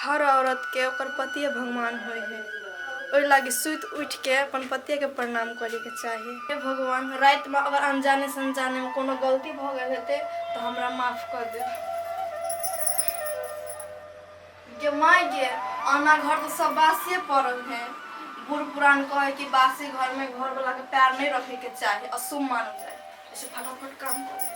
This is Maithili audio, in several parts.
हर औरतके ओकर पतिए भगवान होइ हइ। ओहि लागी सुति उठिके अपन पतिएके प्रणाम करैके चाही। हे भगवान, रातिमे अगर अनजाने सनजानेमे कोनो गलती भऽ गेल हेतै तऽ हमरा माफ कऽ देब। गे माय गे, आना घर तऽ सब बासिए पड़ल है। बूढ़ पुरान कहै कि बासी घरमे घरवलाके पैर नहि रखैके चाही, अशुभ मानल जाइ। ऐसे फटाफट काम करे।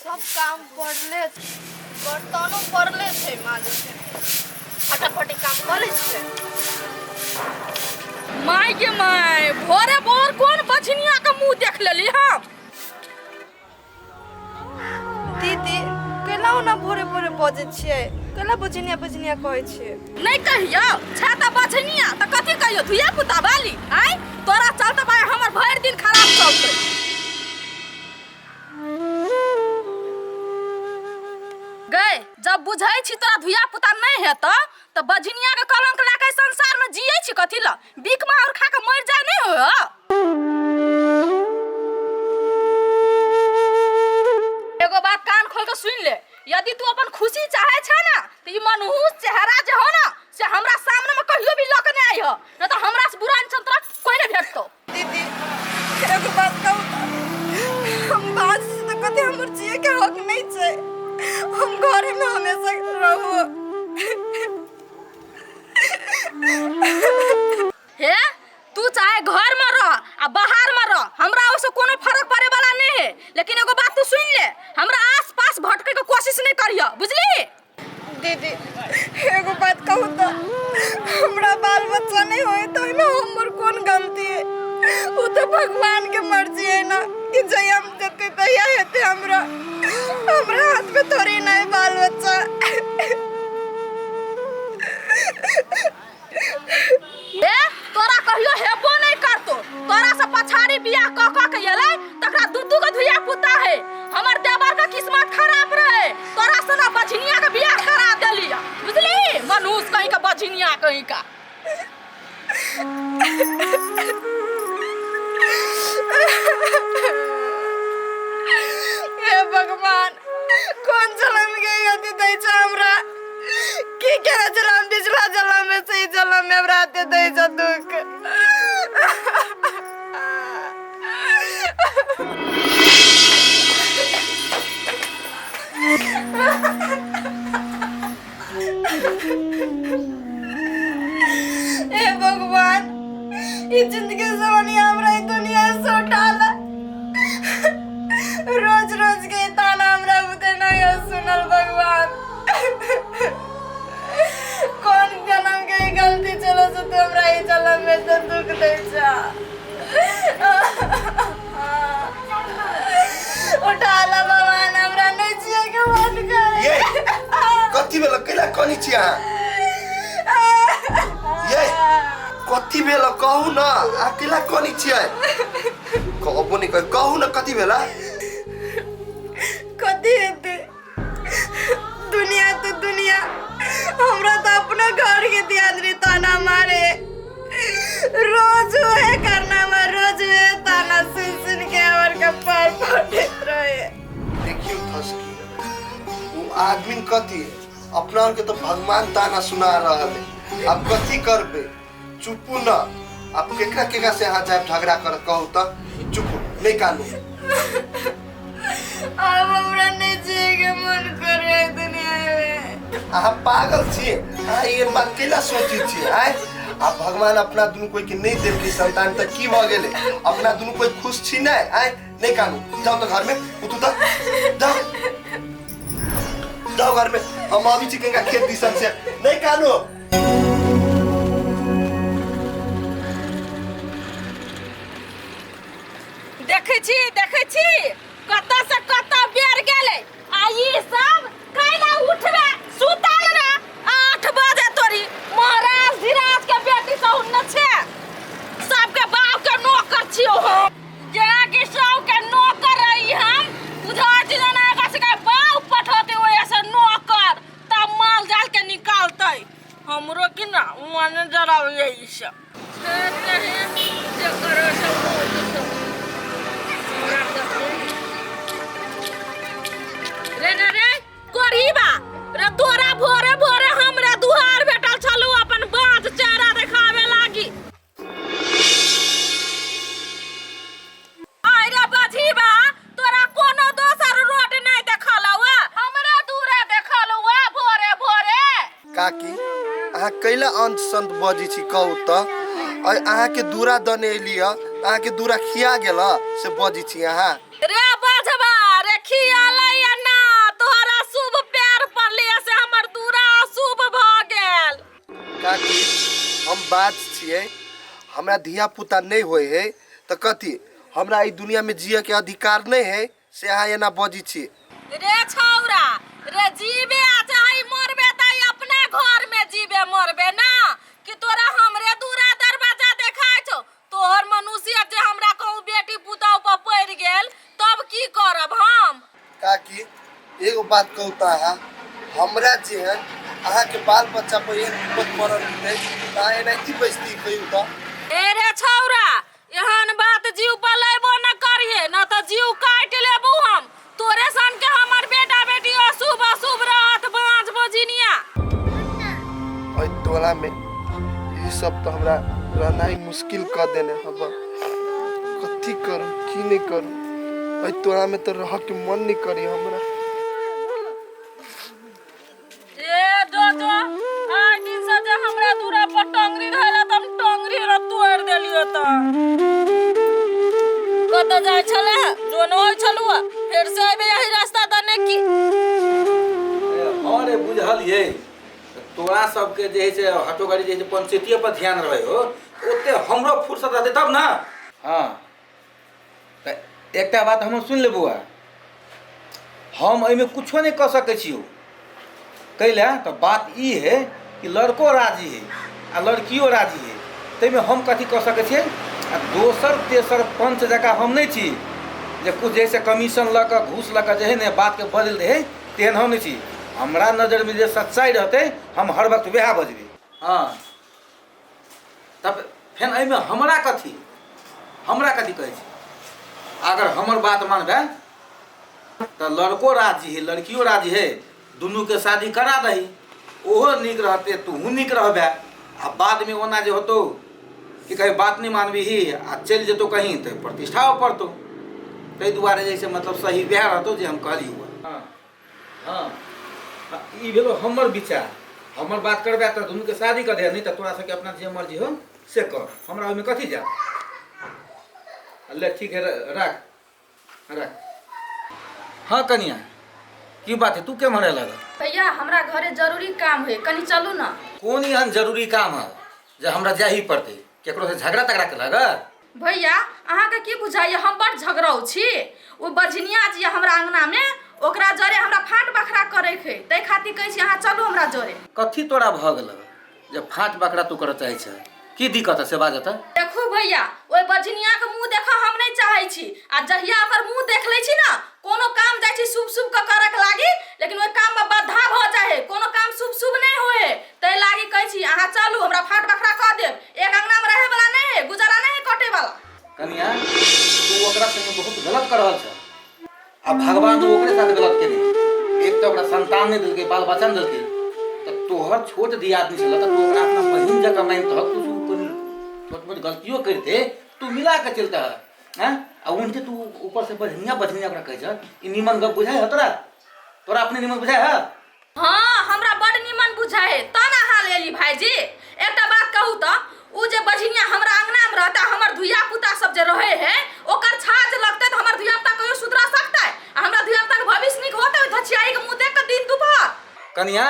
सब काम पड़ले, बर्तनो पड़ले छै माजे छै, फटाफट ई काम कऽ लै छियै। माय गे माय, भोरे भोर कोन बझनिया के मुंह देख लेली हम? दीदी, केना ओना भोरे भोरे बजै छियै? केना बजनिया बजनिया कहै छियै? नहि कहियौ छै तऽ बझनिया तऽ कथी कहियौ, धिया पुता वाली आँय? तोरा चलते भाई हमर भरि दिन खराब चलतै। गै, जब बुझै छी तोरा धिया पुता नहि हेतौ तऽ बझनिया के कलंक लए कऽ संसार में जियै छी कथी लए? बिख मार खा के मर जाए नहीं हो? एगो बात कान खोल के सुन ले, यदि तू अपन खुशी चाहे छे ना तो ई मनहूस चेहरा जे हो ना से हमरा सामने में कहियो भी लऽ के नहीं आई हो, नहीं तो हमरा से बुरा इंसान तोरा कोई नहीं भेटतो। दीदी, एगो बात कहू तऽ, हम बाज छी तऽ कथी हमर जिए के हक नहीं छै? हम घरे में हमेशा रहू। हे, तू चाहे घर में रह आ बाहर में रह, हमरा ओसे कोनो फर्क पड़े वाला नहीं है, लेकिन एगो बात तू सुन ले, हमरा आस पास भटके के कोशिश नहीं करियो, बुझली? दीदी, एगो बात कहू तऽ, हमरा बाल बच्चा नहीं होए तऽ ओहिमे हमर कोन गलती है? ओ तऽ भगवान के मर्जी है ना कि जहिया हम देते तहिया हेतै। हमरा हमरा हाथ में थोड़ी ना है बाल बच्चा। ए, तोरा कहियो हेबो नहीं करतो। तोरा से पछाड़ी बियाह क क के एलै तकरा दू दू गो धिया पुता है। हमर देवर के किस्मत खराब रहे, तोरा से ना बझनिया के बियाह करा देलिया, बुझली? मनुष कहीं का, बझनिया कहीं का। हे भगवान, कोन जन्म के गति दै छै हमरा? की केना जन्म, पिछला जन्म में से ई जन्म में हमरा एते दै छै दुख। हे भगवान, ई जिंदगी से बनिया हमरा ई दुनिया से उठाला। रोज रोज के ई ताना हमरा बुते नहीं हो सुनल। भगवान, कौन जन्म के ई गलती चलो से तू हमरा ई जन्म में से दुख दे छा? उठाला भगवान, हमरा नहीं जिए के मन करे। ये कथी भेल? कैला कनी छी अहाँ? ये कथी भेल, कहू न। अहाँ कैला कनी छियै? कहबो नहीं कर, कहू न कथी भेल। कथी हेतै? दुनिया तो दुनिया, हमरा तो अपना घर के दियादरी ताना मारे। रोज वहे करना में, रोज वहे ताना सुन सुन के हमर कपार फटैत रहे। देखियो थसकी, वो आदमी कथी है, अपना के तो भगवान ताना सुना रहल है। अब कथी करबे? चुपू न। अब केकरा केकरा से अहाँ जाए झगड़ा कर, कहू तो? चुपू, नहीं कानू। अब हमरा नहीं जिए के मन करे दुनिया में। अहाँ पागल छियै? अहाँ ये बात कैला सोचै छियै आँय? आ भगवान अपना दुनू कोई के नहीं देलकै संतान तऽ की भऽ गेलै? अपना दुनू कोई खुश छी नहि? आँय, नहीं कानू, जाओ तऽ घर में उठू तऽ, जाओ जाओ घर में। हम अभी छी कनिका खेत दिसन से। नहीं कानू। देखै छी, देखै छी, कतऽ से कतऽ बेर करब यही सब। जे करो सब। रे ने रे कोरीबा रे, तोरा भोरे भोरे हमरा दुहार भेटल छलू अपन बाँझ चेहरा देखावे लागी। आइ रे बझीबा, तोरा कोनो दोसर रोड नहि देखल हौआ, हमरा दूरे देखल हौआ भोरे भोरे। काकी, अहाँ कैला अंत संत बजै छी? कहू तऽ, अहाँके दूरा दने एली हँ, अहाँके दूरा खिया गेल से बजै छी अहाँ? रे बझबा रे, खियालै या ना, तोहरा शुभ पैर पड़लियै से हमर दूरा अशुभ भऽ गेल। काकी, हम बात छियै, हमरा धिया पुता नहि होइ है तऽ कथी हमरा एहि दुनियामे जियके अधिकार नहि है से अहाँ एना बजै छी? रे छौरा रे, जीबे आ चाहे मरबे त अपना घर में जीबे मरबे ना कि तोरा हमरे दूरा दरवाजा देखाय छौ। तोहर मनुष्य जे हमरा कहूँ बेटी पुतहु पर पड़ि गेल तब की करब हम? काकी, एगो बात कहू तऽ, अहाँ हमरा जेहन अहाँके बाल बच्चा पर एहन विपद पड़ल रहतै तऽ अहाँ एनाहिते बैसती? कहियौ तऽ। ए रे छौरा, एहन बात जीव पर लेबो न करिहे न तऽ जीव काटि लेबू हम। तोरे सन के हमर बेटा बेटी अशुभ अशुभ रहत बाँझ बजिनिया। एहि टोलामे ई सब तऽ हमरा रहनाइ मुश्किल कऽ देने हब। कथी करू, की नहि करू, एहि टोलामे तऽ रहऽके मन नहि करी हमरा। ए जो जो, आइ दिन से जे हमरा दूरा पर टंगरी रहला त हम टंगरी रे तोड़ देलियो। त कतऽ जाइ छले? जोन होइ छलु, फेर से अयबे यही रास्ता दने की? अरे बुझलियै, तोरा सबके जे है से हटो गाड़ी जे है से पंचायतीये पर ध्यान रहे हो, ओते हमरो फुर्सत रहतै तब ना। हाँ, तऽ एकटा बात हमर सुनि ले बौआ, हम एहिमे कुछो नहि कऽ सकै छियौ। कैले तऽ बात ई है कि लड़को राजी है आ लड़कियो राजी है, ताहिमे हम कथी कऽ सकै छियै? आ दोसर तेसर पंच जकाँ हम नहि छी जे किछु जे है से कमीशन लऽ कऽ, घूस लऽ कऽ जे है ने बातके बदलि दै है, तेहन हम नहि छी। हमरा नजरिमे जे सच्चाइ रहतै, हम हर वक्त वएह बजबै। हँ, तब फेर एहिमे हमरा कथी कहै छै? अगर हमर बात मानबै तऽ लड़को राजी है, लड़कियो राजी है, दुनूके शादी करा दही। ओहो नीक रहतै, तूहू नीक रहबै। आ बादमे ओना जे होतौ कि कहीं बात नहि मानबीही आ चलि जेतौ कहीं तऽ प्रतिष्ठा पड़तौ। ताहि दुआरे जे छै मतलब सही वएह रहतौ जे हम कहलियौ। हँ हँ, ई भेलो हमर विचार। हमर बात करबै तऽ दुनूके शादी कऽ दे, नहि तऽ तोरा सबके अपना जे मर्जी हो से कर, हमरा ओहिमे कथी जायत। ले ठीक है, राख राख। हाँ कनिया, की बात है? तू केम्हर एलह? भैया, हमरा घरे जरूरी काम है, कनी चलू ना। कोन एहन जरूरी काम है जे हमरा जाही पड़तै? केकरो से झगड़ा तगड़ा केलक? भैया, अहाँके की बुझाइए, हम बड़ झगड़ाउ छी? ओ बझनिया जे हमरा अंगना में, ओकरा जरे हमरा फाट बखरा करे के, ताहि खातिर कहै छी अहाँ चलू हमरा जरे। कथी तोरा भऽ गेल जे फाट बकरा तू करऽ चाहै छ? की दिक्कत है से बाजत। देखू भैया, ओहि बझनिया के मुंह देखऽ हम नहि चाहै छी। आ जहिया ओकर मुंह देख लै छी ना, कोनो काम जाइ छी शुभ शुभ के करक लागी, लेकिन ओहि काम में बाधा भऽ जाइ है, कोनो काम शुभ शुभ नहि होइ है। ताहि लागी कहै छी अहाँ चलू, हमरा फाट बखरा कऽ देब। एक अंगना में रहे वाला नहि है, गुजारा नहि है कटे वाला। कनिया, तू ओकरा संगे बहुत गलत कर रहल छ आ भगवान ओकरे साथ गलत केने। एक तऽ ओकरा संतान नहि देलकै, बाल बच्चा नहि देलकै, तऽ तोहर छोट दियादनी छल तऽ तू ओकरा अपना बहिन जकाँ मानितह। कुछ कोनो छोट मोट गलतियो करिते तू मिला के चलतह। हैं आ उनके तू ऊपर से बझनिया बझनिया ओकरा कहै छ, ई निमन गप बुझाइ ह तोरा? तोरा अपने निमन बुझाइ ह? हाँ, हमरा बड़ निमन बुझाइ है तब अहाँ लेली। भाईजी, एकटा बात कहू तऽ, उ जे बझनिया हमरा अंगना में रहता, हमर धिया पुता सब जे रहे है, ओकर छाज लगतै तऽ हमर धिया पुता कहियो सुधरा सकतै? आ हमरा धिया पुता के भविष्य नीक होतै ओहि धचियाई के मुंह देख के दिन दुपहर? कनिया,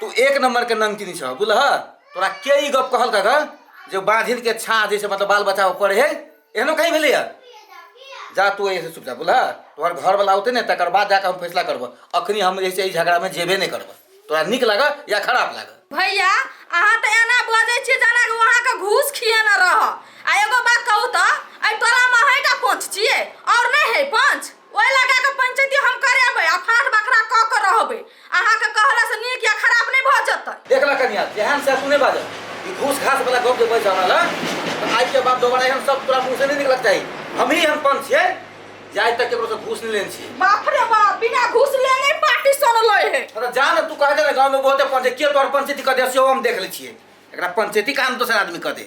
तू एक नंबर के नमकीन छ, बुझलह? तोरा के ई गप कहलक ग जे बाझिन के छाह जैसे मतलब बाल बच्चा पढ़े है? एहनो कहीं भेलैया? जा तू ऐसे चुपचाप, बुझलह? तोहर घर वाला औते ने, तकर बाद जाके हम फैसला करब। अखनी हम जैसे ई झगड़ा में जेबे नहीं करब, तोरा नीक लाग या खराब लाग। भैया, अहाँ तऽ एना बजै छियै जेना कि अहाँके घूस खिएने रह। आ एगो बात कहू तऽ, एहि टोलामे अहीँटा पंच छियै, आओर नहि है पंच? ओहि लगा कऽ पंचायती हम करेबै आ फाट बखरा कऽ कऽ रहबै। अहाँके कहलासँ नीक या खराब नहि भऽ जेतै। देख ल कनिया, जेहन से तू नहि बाजल। ई घूस घास वाला गप जे बैस हमरा लग तऽ आइ के बाद दोबारा एहन सब तोरा मुँह से नहीं निकलक चाही। हम ही एहन पंच छियै जे आइ तक केकरो से घूस नहीं लेने छियै। बाप रे बाप, बिना घूस लेने पार्टी सनलै है। अरे जा ने तू कह दे ने गाँव में बहुते पंच है, के तोहर पंचायती कह दे सेहो हम देख लै छियै। एकरा पंचायती काम दोसर आदमी कह दे।